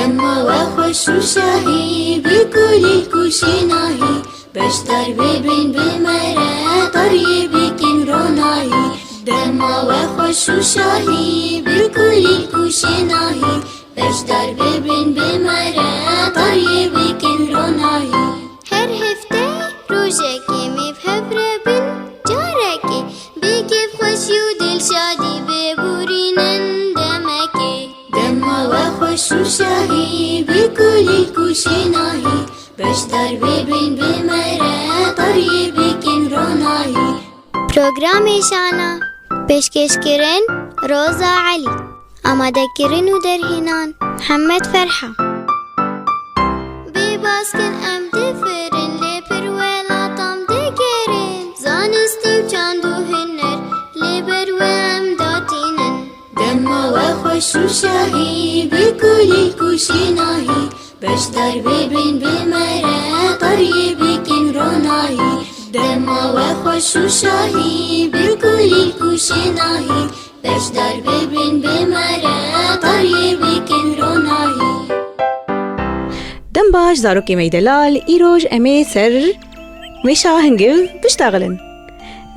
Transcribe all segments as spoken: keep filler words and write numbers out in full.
Dema we xweş û şahî, bi kulîlk û şênahî, beşdar bibin bi me re, tariyê bikin ronahî. Dema we xweş û şahî, bi kulîlk û şênahî, beşdar bibin bi me re, tariyê bikin ronahî. Her hefte rojekê mêv hev re bin, carekê bi kêfxweşî û dilşadî biborînin demekê. Dema we xweş û şahî, bi kulîlk û şênahî, beşdar bibin bi me re, tariyê bikin ronahî. Programê Şana, pêşkêşkirin Roza Elî. Amadekirin û derhênan Hemed Ferha. Bê baskin em difirin, lê pir welatan digerin. Zanistî û çand û huner, lê ber we em datînin. Dema we xweş û şahî, bi kulîlk û şênahî, beşdar bibin bi me re, tariyê bikin ronahî. Dema we xweş û şahî, bi kulîlk û şênahî, beşdar bibin bi me re, tariyê bikin ronahî. Dem baş zarokê me yê delal, îroj em ê ser mêşa hingiv biştaxilin.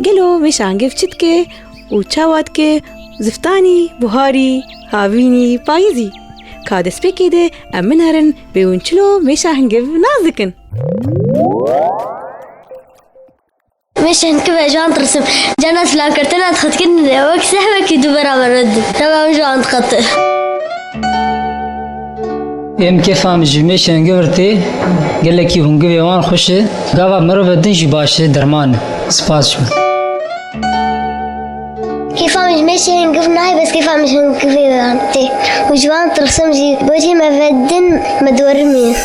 Gelo mêşa hingiv çi dike û çawa dike, ziftanî, buharî, havînî, payizî? Ka destpêkê de em binerin bê hûn çilo mêşa hingiv nas dikin. Mêşa hingiv e, ji wan tirsim. Carna silavkirtina dixwe dikin, wek sehmekî du beraber dikin. Reva min ji wan diqete. Êm kêfa min ji mêşa hingiv re tê, gelekî hingivê wan xweş e. Gava mirove din jî baş e, derman e. Spas ji we. Kêfa min ji mêşê hingiv nayê, bes kêfa min ji hingivê wan tê. Û ji wan tirsim jî, borî me vedin, me diwerimî.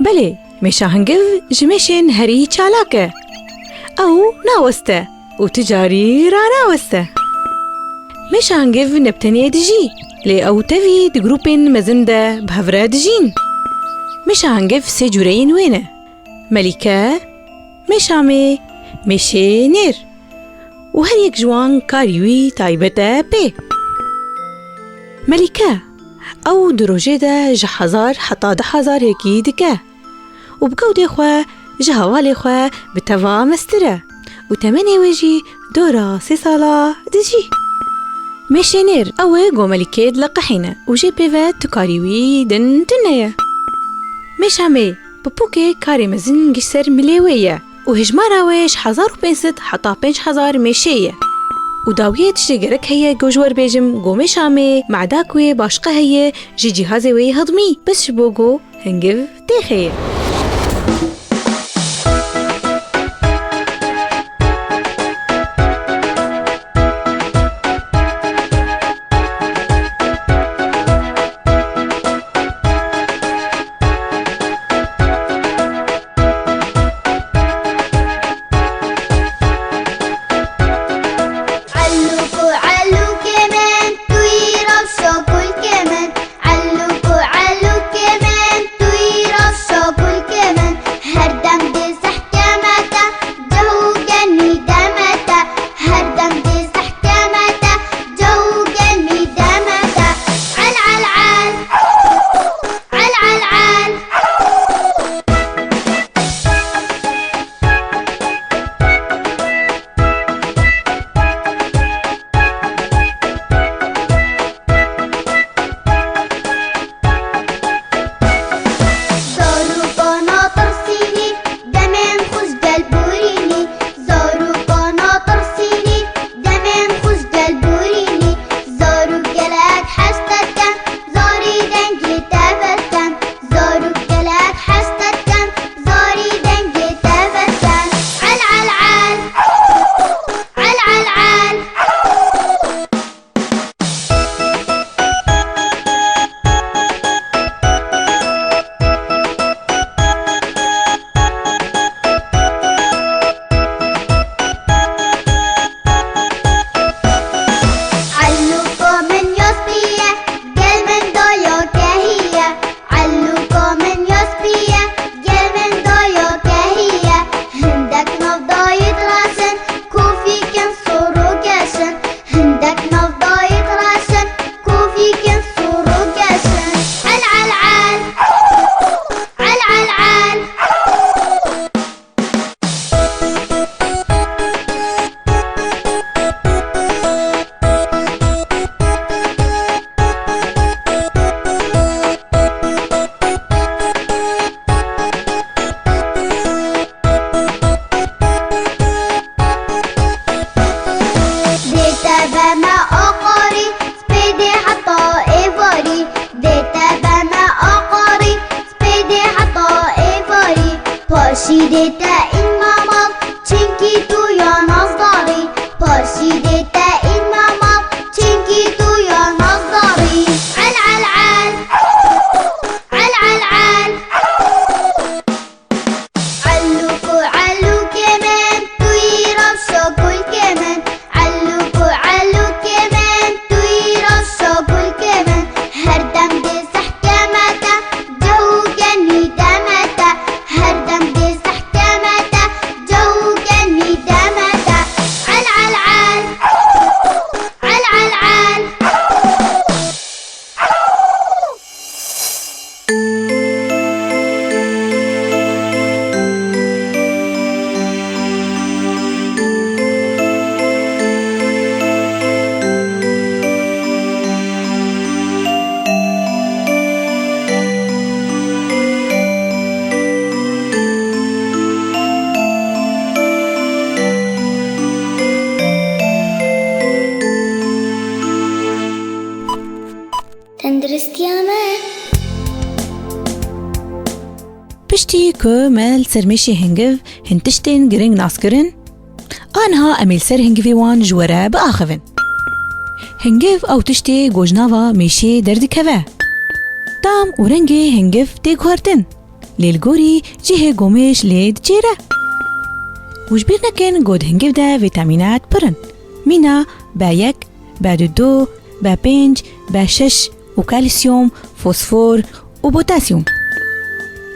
Belê, mêşa hingiv ji mêşên herî çalak e. Ew naweste û tu carî ranaweste. Mêşa hingiv ne bi tenê dijî, lê ew tevî di grûpên mezin de bi hev re dijîn. Mêşa hingiv sê cûreyên wê ne: melîke, mêşamê, mêşê nêr. Û her yek ji wan karî wî taybet e pê. Melîke, ew di rojê de ji hezar heta du hezar hêkî dike. Û bi gewdê xwe ji hevalê xwe bi teva mestir e û temenê wê jî dora sê sala dijî. Mêşê nêr, ew ê ku melîkê dileqehîne û jê pê ve tu karî wî din tune ye. Mêşamê, bi pûkê karê mezin giş ser milê wê ye û hejmara wê ji hezar û pênc sed heta pênc hezar mêşê ye. Û dawiyê tiştê gerek heye ku ji we re bêjim, ku mêşamê, medak wê başqe heye, ji cîhazê wê yê hedimî, bes ji bo ku hingiv têxê ye. Elûk û elûkê min, tu yî rewş û kulkê min. Elûk û elûkê min, tu yî rewş û kulkê Piştî ku me li ser mêşê hingiv hin tiştên giring nas kirin, aniha em ê li ser hingivê wan ji we re biaxivin. Hingiv ew tiştê ku ji nava mêşê derdikeve. Tam û rengê hingiv tê guhertin, lê li gorî cihê ku mêş lê diçêre. Û ji bîr nekin ku di hingiv de vîtamînet pir in. Mîna B yek, B dudu, B pênc, B şeş û kalsiyum, fosfor û potasyum.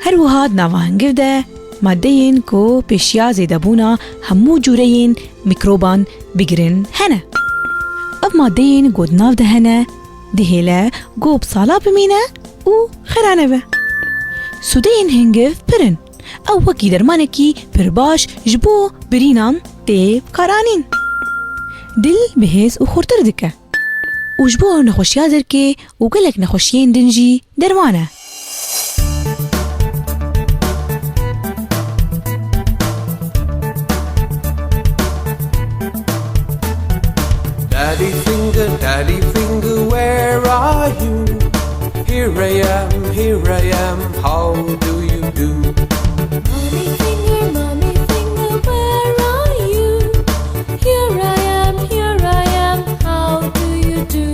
Her wiha di nava hingiv de madeyên ku pêşiya zêdebûna hemû cûreyên mîkroban bigirin hene. Ev madeyên ku di nav de hene, dihêle ku bi sala bimîne û xera nebe. Sûdeyên hingiv pir in. Ew wekî dermanekî pir baş ji bo birînan tê bikaranîn. Dil bi hêz û xurtir dike. Û ji bo nexweşiya zirkê û gelek nexweşiyên din jî derman e. Daddy finger, daddy finger, where are you? Here I am, here I am, how do you do? Mommy finger, mommy finger, where are you? Here I am, here I am, how do you do?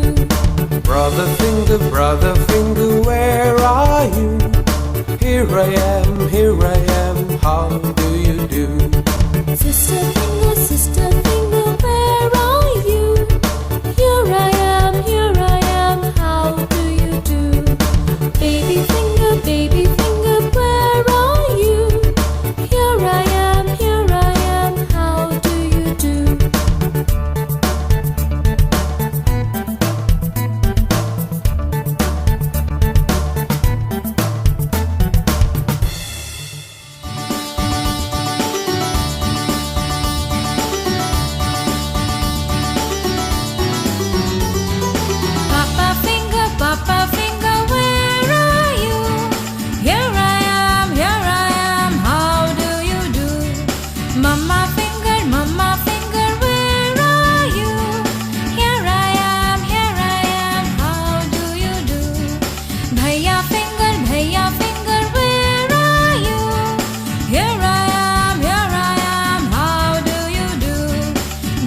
Brother finger, brother finger, where are you? Here I am, here I am, how do you do? Sister finger, sister finger, where are you? Here I am, here I am, how do you do? Baby finger, baby finger, where are you? Here I am, here I am, how do you do? Papa finger, papa finger, where are you? Here I am, here I am, how do you do? Mama finger, mama finger, where are you? Here I am, here I am, how do you do? Bhaiya finger, bhaiya finger, where are you? Here I am, here I am, how do you do?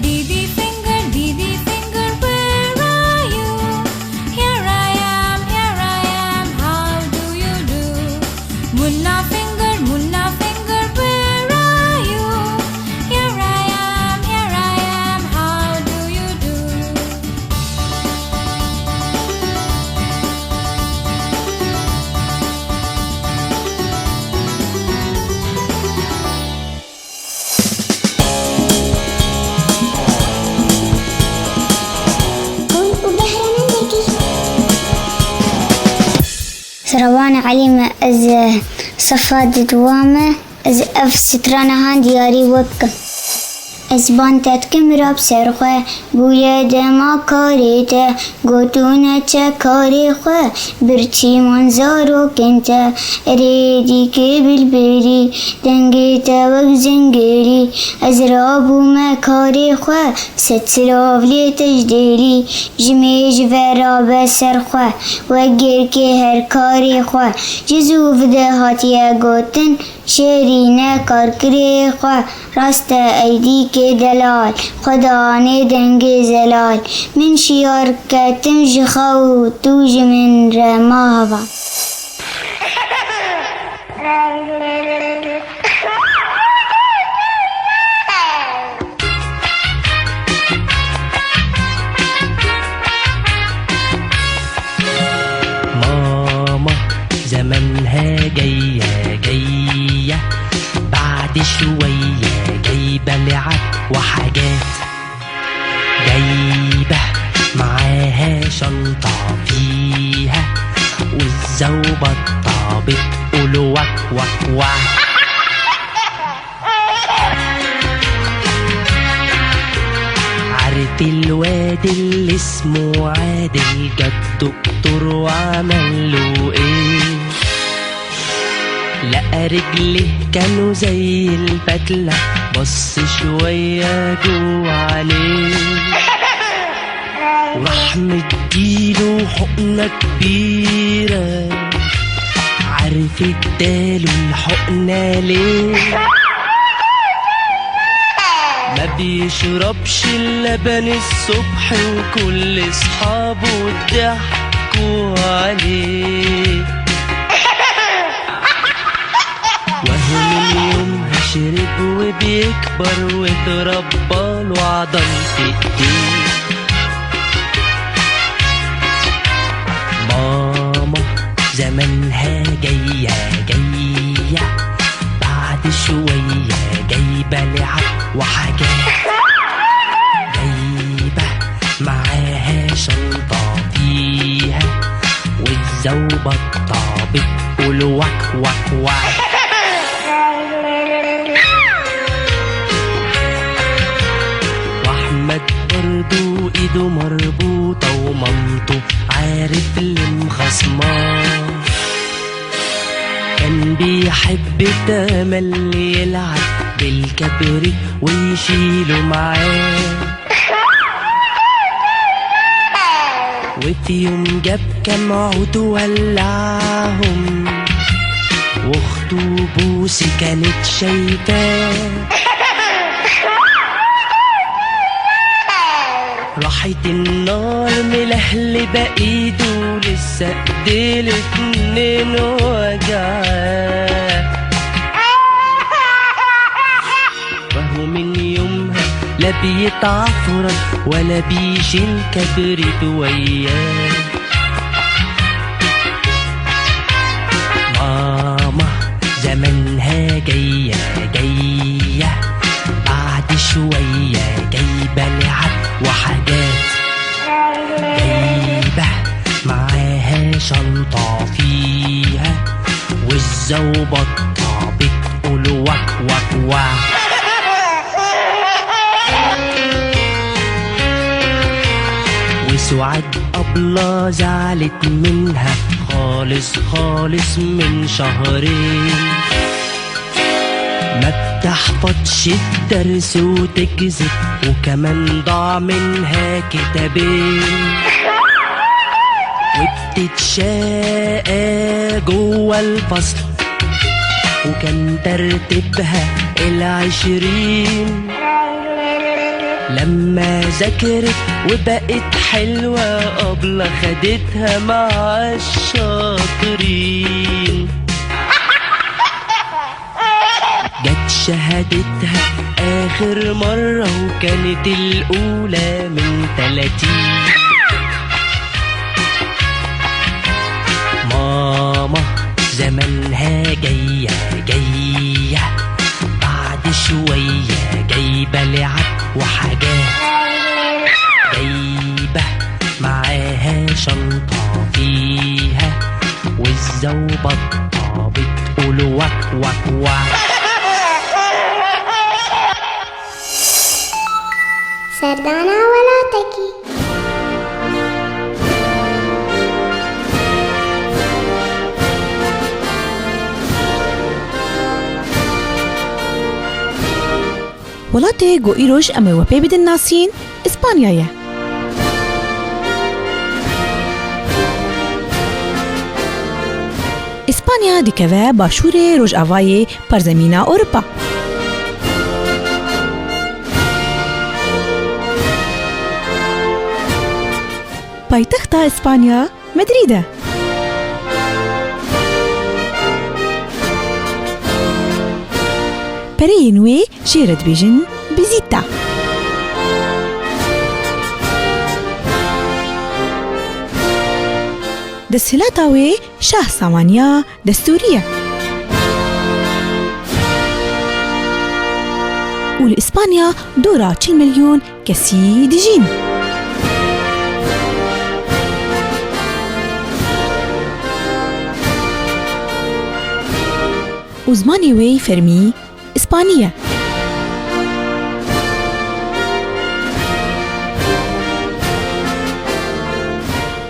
Didi finger, didi finger, where are you? Here I am, here I am, how do you do? Munna finger, Munna finger, where are you? Here I am, here I am, how do you do? Hûn û behra min vekir. Siravan Elî me, ez, e, sefa di dua me, ez ev strana han diyarî we bikim. Ez ban te dikim rab ser xwe, bûye dema karê te, gotûne çe karê xwe, birçî man zarokên te, erê dîkê bilbirî, dengê te wek zengêrî, ez rabûme karê xwe, sed silav lê te ji dêrî, ji mêj ve rabe ser xwe, wek gêrkê her karê xwe, ji zû vide hatiye gotin, Şêrîne karkirê xwe, rast e ey dîkê delal, xwe danê dengê zelal. Min şiyar ketim ji xew, tu ji min re ma heval. ماما، زمانها جاية جاية، بعد شوية جايبة لعب وحاجات. جايبة معاها شنطة فيها وزة وبطة بتقول وك وك وك. عارف الواد اللي اسمه عادل، جه الدكتور وعمل له ايه؟ لقى رجليه كانوا زي البدلة، بص شوية جوه عليه، وراح مديله حقنة كبيرة. عارف في الدال والحقنة ليه؟ ما بيشربش اللبن الصبح وكل صحابه ضحكوا عليه. وهو من يومها شرب وبيكبر واتربى له عضل في ايديه. ماما زمانها جاية جاية، بعد شوية جايبة لعب وحاجات، جايبة معاها شنطة فيها والزوبطة بتقول وك وك وك. وأحمد برضو إيده مربوطة ومامته عارف اللي مخصماه. كان بيحب تملي يلعب بالكبريت ويشيله معاه. وفي يوم جاب كام عود ولعهم، واخته بوسي كانت شايفاه. راحت النار ملهلبة ايده، لسه ايديه الاتنين وجعاه. وهو من يومها لا بيتعفرت ولا بيشيل كبريت وياه. ماما زمانها جاية جاية، بعد شوية جايبة لعب وحاجات، جايبة معاها شنطة فيها والزوبطة بتقول وك وك وك. وسعاد أبلة زعلت منها خالص خالص من شهرين. ما بتحفظش الدرس وتكذب، وكمان ضاع منها كتابين. وبتتشقى جوه الفصل، وكان ترتيبها العشرين. لما ذاكرت وبقت حلوة، أبلة خدتها مع الشاطرين. جت شهادتها آخر مرة وكانت الأولى من تلاتين. ماما زمانها جاية جاية، بعد شوية جايبة لعب وحاجات، جايبة معاها شنطة فيها والزوبطة بتقول وك وك وك. Serdana welateki. Welatê ku îroj em ê we pê bidin nasîn, Îspanya ye. Îspanya dikeve başûrê rojavayê parzemîna Ewropa. Paytexta Îspanya Madrîd e. Pereyên wê jê re dibêjin bizîta. Desthilata wê şah samaniya destûrî ye. Û li Îspanya dora çil milyon kesî dijîn. Û zimanê wê yî fermî Îspanî ye.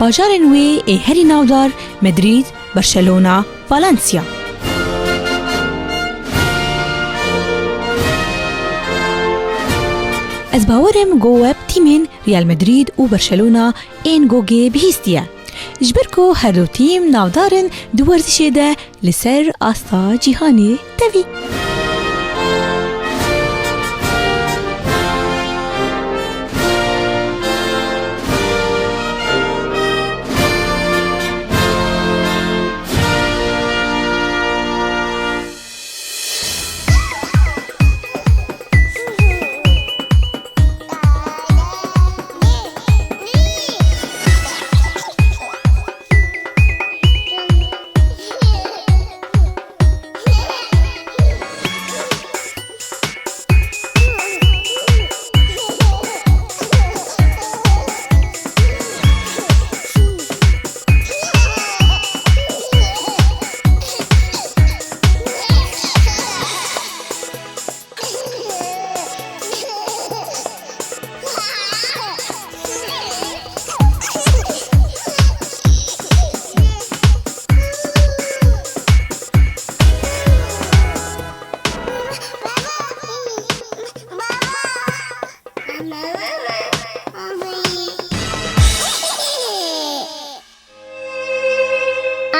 Bajarên wê ê herî navdar Madrîd, Barcelona, Valencia. Ez bawer im ku we bi tîmên Real Madrid û Barcelona ên gogê bihîstiye. Ji ber ku her du tîm navdar in, di werzişê de li ser asta cîhanê tevî.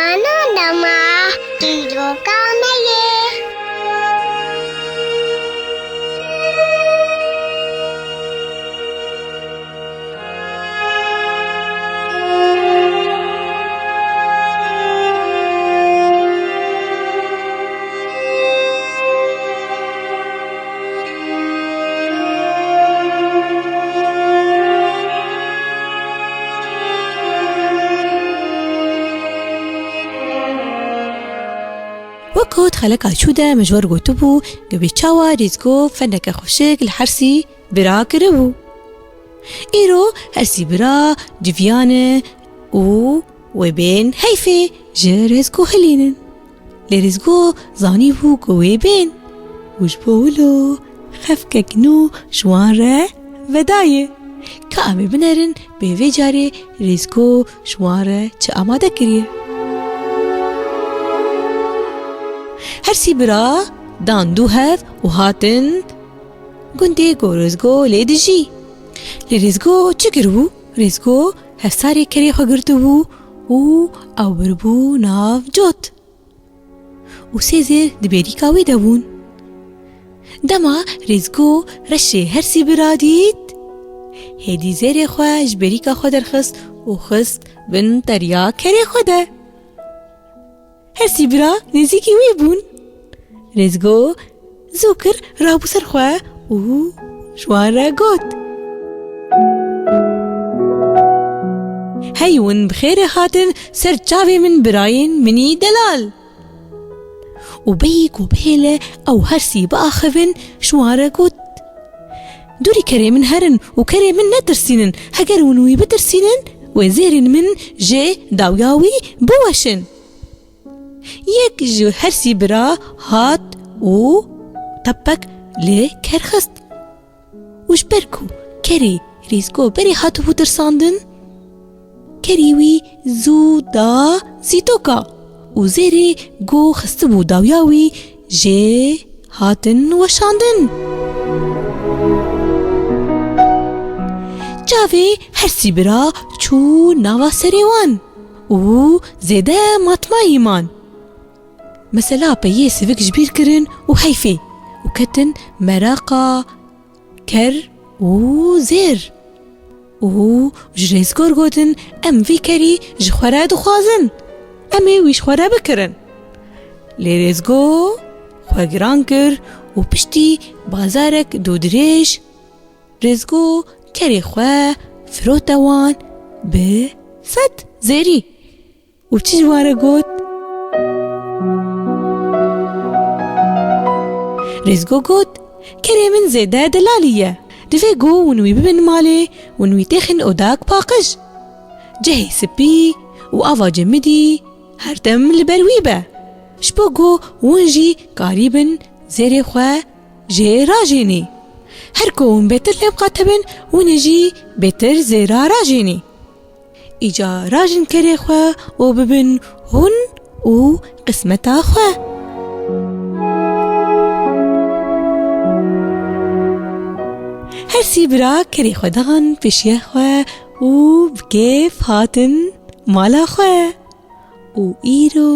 Ana dema îro ka me ye. Wek ku di xeleka çû de me ji we re gotibû, ku bi çawa Rêzgo feneke xweşik li hersî bira kiribû. Îro hersî bira civiyane û wê bên heyfê ji Rêzgo hilînin. Lê Rêzgo zanîbû ku wê bên û ji bo wilo xefkek nû ji wan re vedaye. Ka em ê binerin bê vê carê Rêzgo ji wan re çi amade kiriye. Hersî bira dan du hev û hatin gundê ku Rêzgo lê dijî. Lê Rêzgo çi kiribû? Rêzgo hevsarê kerê xwe girtibû û ew biribû nav cot. Û sê zêr di bêrîka wî de bûn. Dema Rêzgo reşê hersî bira dît, hêdî zêrê xwe ji bêrîka xwe derxist û xist bin teriya kerê xwe de. Hersî bira nêzîkî wî bûn. Rêzgo zû kir rabû ser xwe û ji wan re got, "Hey hûn bi xêrê hatin ser çavê min birayên min î delal." Û bêyî ku bihêle ew hersî biaxivin, ji wan re got, "Dûrî kerê min herin û kerê min netirsînin. Heger hûn wî bitirsînin, wê zêrên min jê dawiya wî biweşin." Yek ji hersî bira hat û tepek li ker xist. Û ji ber ku kerê Rêzgo berê hatibû tirsandin, kerî wî zû da zîtoka û zêrê ku xistibû dawiya wî jê hatin weşandin. Çavê hersî bira çû nava serê wan û zêde matmayî man. Mesela peyê sivik ji bîr kirin û heyfê û ketin meraqa ker û zêr. Û ji Rêzgor gotin, "Em vî kerî ji xwe re dixwazin. Em ê wî ji xwe re bikirin." Lê Rêzgo xwe giran kir û piştî bazarek dûdirêj Rêzgo kerê xwe firote wan bi sed zêrî. Û çi ji wan re got? Rêzgo got, "Kerê min zêde delalî ye. Divê ku hûn wî bibin malê, hûn wî têxin odak paqij. Cihê spî û ava cemidî her dem li ber wî be. Ji bo ku hûn jî karîbin zêrê xwe jê rajênî. Her ku hûn bêtir lê miqate bin, hûn ê jî bêtir zêra rajênî. Îca rajin kerê xwe û bibin hûn û qismeta xwe." Hersî bira kerê xwe dan pêşiya xwe û bi kêf hatin mala xwe û îro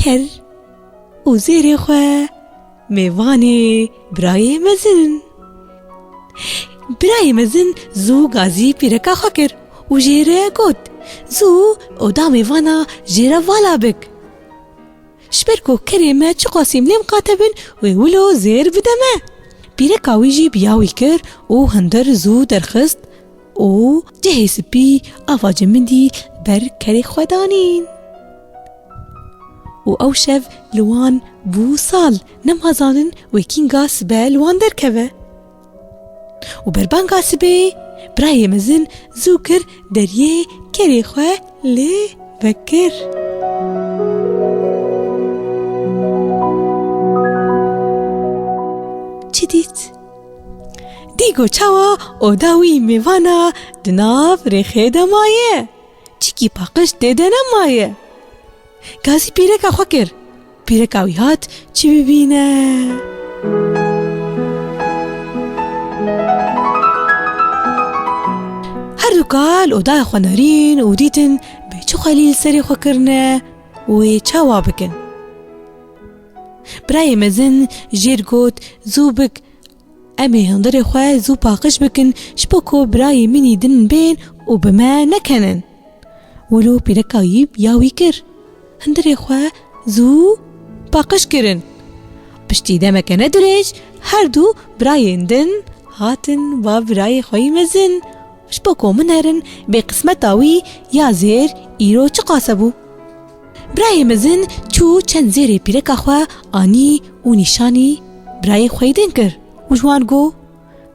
ker û zêrê xwe mêvanê birayê mezin in. Birayê mezin zû gazî pîreka xwe kir û jê re got, "Zû oda mêvana jê re vala bik. Ji ber ku kerê me çiqasî lê miqate bin, wê wilo zêr bide me." Pîreka wî jî bi ya wî kir û hundir zû derxist û cihê spî ava cemidî ber kerê xwe danîn. Û ew şev li wan bû sal, nema zanin wê kînga sibe li wan derkeve. Û berbanga sibê birayê mezin zû kir deriyê kerê xwe lê vekir. Çi dît? Dî got çawa oda wî mêvana di nav rêxê de maye. Çikî paqij tê de nemaye. Gazî pîreka xwe kir. Pîreka wî hat çi bibîne. Her du ka li odaya xwe nerîn û dîtin bê çi xwelî li serê xwe kirine û wê çawa bikin. Birayê mezin jê re got, "Zû bik, em ê hundirê xwe zû paqij bikin, ji bo ku birayê min î din bên û bi me nekenin." Wilo pîreka wî ya wî kir. Hundirê xwe zû paqij kirin. Piştî demeke ne dirêj, her du birayên din hatin ba birayê xwe yî mezin. Ji bo ku min herin bê qismeta wî ya zêr îro çiqas e bû. Birayê mezin çû çend zêrê pîreka xwe anî û nîşanî birayê xwe yî din kir û ji wan got,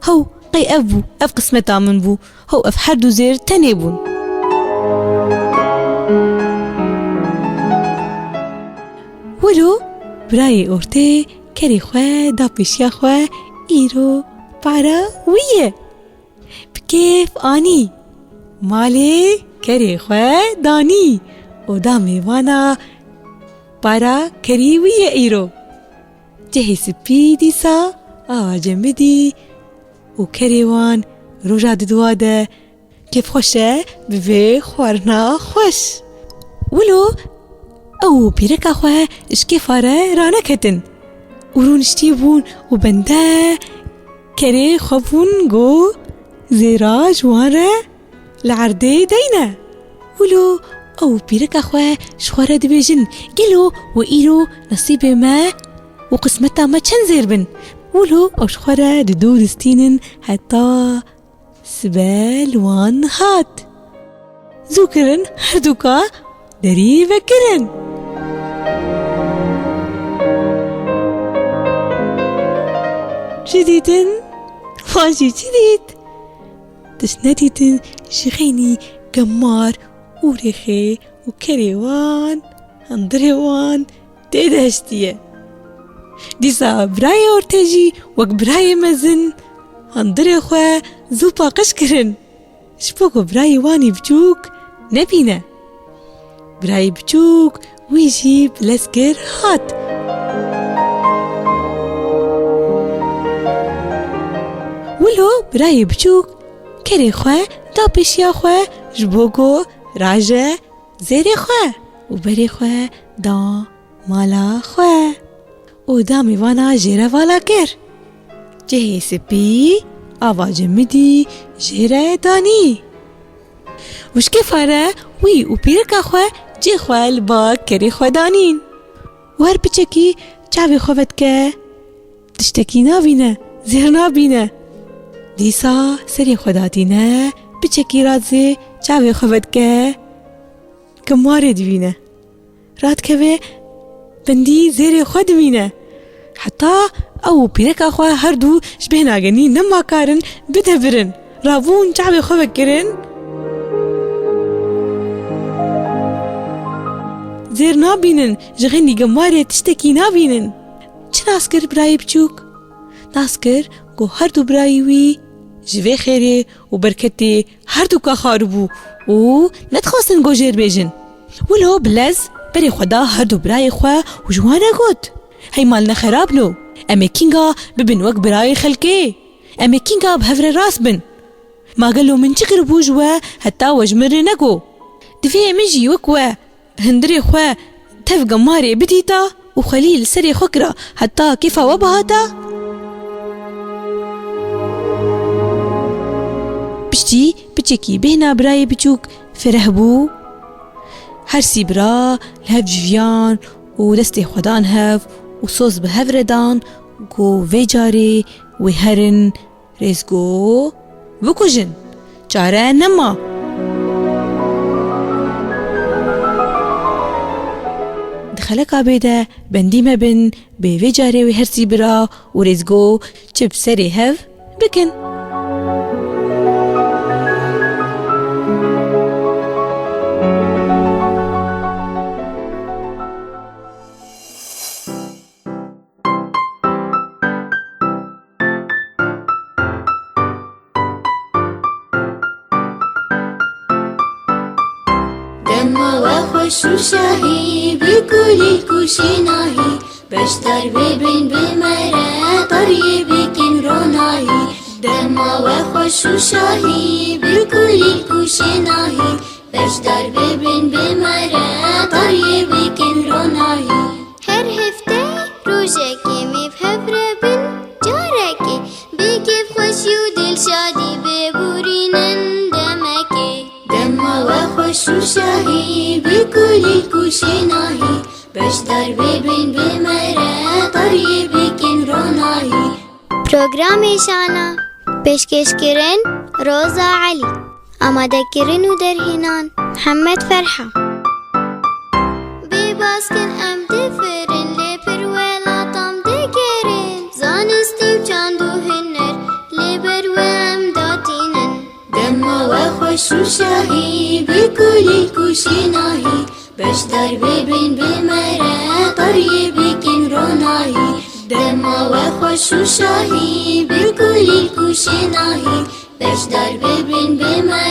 "Hew, qey ev bû, ev qismeta min bû. Hew, ev her du zêr tenê bûn." Wilo birayê ortê kerê xwe da pêşiya xwe, "Îro para wî ye." Bi kêf anî. Malê kerê xwe danî. Oda mêvana para kerî wî ye îro. Cihê spî dîsa awa cemidî û kerê wan roja diduwa de kêfxweş e bi vê xwarina xweş. Wilo ew û pîreka xwe ji kêfa re raneketin û rûniştî bûn û bende kerê xwe bûn ku zêra ji wan re li erdê deyne. Wilo ew û pîreka xwe ji xwe re dibêjin, "Gelo we îro nesîbê me û qismeta me çend zêr bin?" Wilo ew ji xwe re didû distînin heta sibe li wan hat. Zû kirin her du ka derî vekirin. Çi dîtin? Wan jî çi dît? Tişt nedîtin, ji xeynî gemar û rêxê û kerê wan, hundirê wan tê de hiştiye. Dîsa birayê ortê jî wek birayê mezin hundirê xwe zû paqij kirin, ji bo ku birayê wan î biçûk nebîne. Birayê biçûk wî jî bi lez kir hat. Wilo birayê biçûk kerê xwe da pêşiya xwe ji bo ku raje zêrê xwe û berê xwe da mala xwe û da mêvana jê re vala kir. Cihê spî ava cemidî jê re danî. Û ji kêfa re wî û pîrika xwe cê xwe li ba kerê xwe danîn. Wer piçekî çavê xwe vedike, tiştekî nabîne, zêr nabîne. Dîsa serê xwe datîne, piçekî razê çavê xwe vedike, gemarê dibîne. Radikeve bindî zêrê xwe dimîne. Heta ew û pîreka xwe her du ji bêhna genî nema karin bidevirin. Rabûn çavê xwe vekirin. Zêr nabînin, ji xeynî gemarê tiştekî nabînin. Çi nas kir birayê biçûk? Nas kir ku her du birayî wî ji vê xêrê û berketê her du ka xwaribû û nedixwestin ku jêr bêjin. Wilo bi lez berê xwe da her du birayê xwe û ji wan re got, "Hey mal ne xerab lo, em ê kînga bibin wek birayê xelkê? Em ê kînga bi hev re rast bin? Ma gelo min çi kiribû ji we heta we ji min re nego? Divê min jî wek we hundirê xwe tev gemarê bidîta û xwelî li serê xwe kira heta kêfa we bihata? Piştî piçekî bêhna birayê biçûk fireh bû. Her sî bira li hev civiyan û destê xwe dan hev û soz bi hev re dan ku vê carê wê herin. Rêzgo, bikujin. Çare nema. Di xeleka bê de bendî me bin, bê vê carê wê her sî bira û Rêzgo çi bi serê hev bikin. Dema we xweş û şahî, bi kulîlk û şênahî, beşdar bibin bi me re, tariyê bikin ronahî. Dema we xweş û şahî, bi kulîlk û şênahî, beşdar bibin bi me re, tariyê bikin ronahî. Her hefte rojekê em ê bi hev re bin, carekê bi kêfxweşî û dilşadî biborînin demekê. Dema we xweş û şahî, bi kulîlk û şênahî, beşdar bibin bi me re, tariyê bikin ronahî. Programê Şana, pêşkêşkirin Roza Elî. Amadekirin û derhênan Mihemed Ferha. Bê baskin em difirin, lê pir welatan digerin. Zanistî û çand û huner, lê ber we em datînin. Dema we xweş û şahî, bi kulîlk û şênahî, beşdar bibin bi me re, tariyê bikin ronahî. Dema we xweş û şahî, bi kulîlk û şênahî, beşdar bibin bi me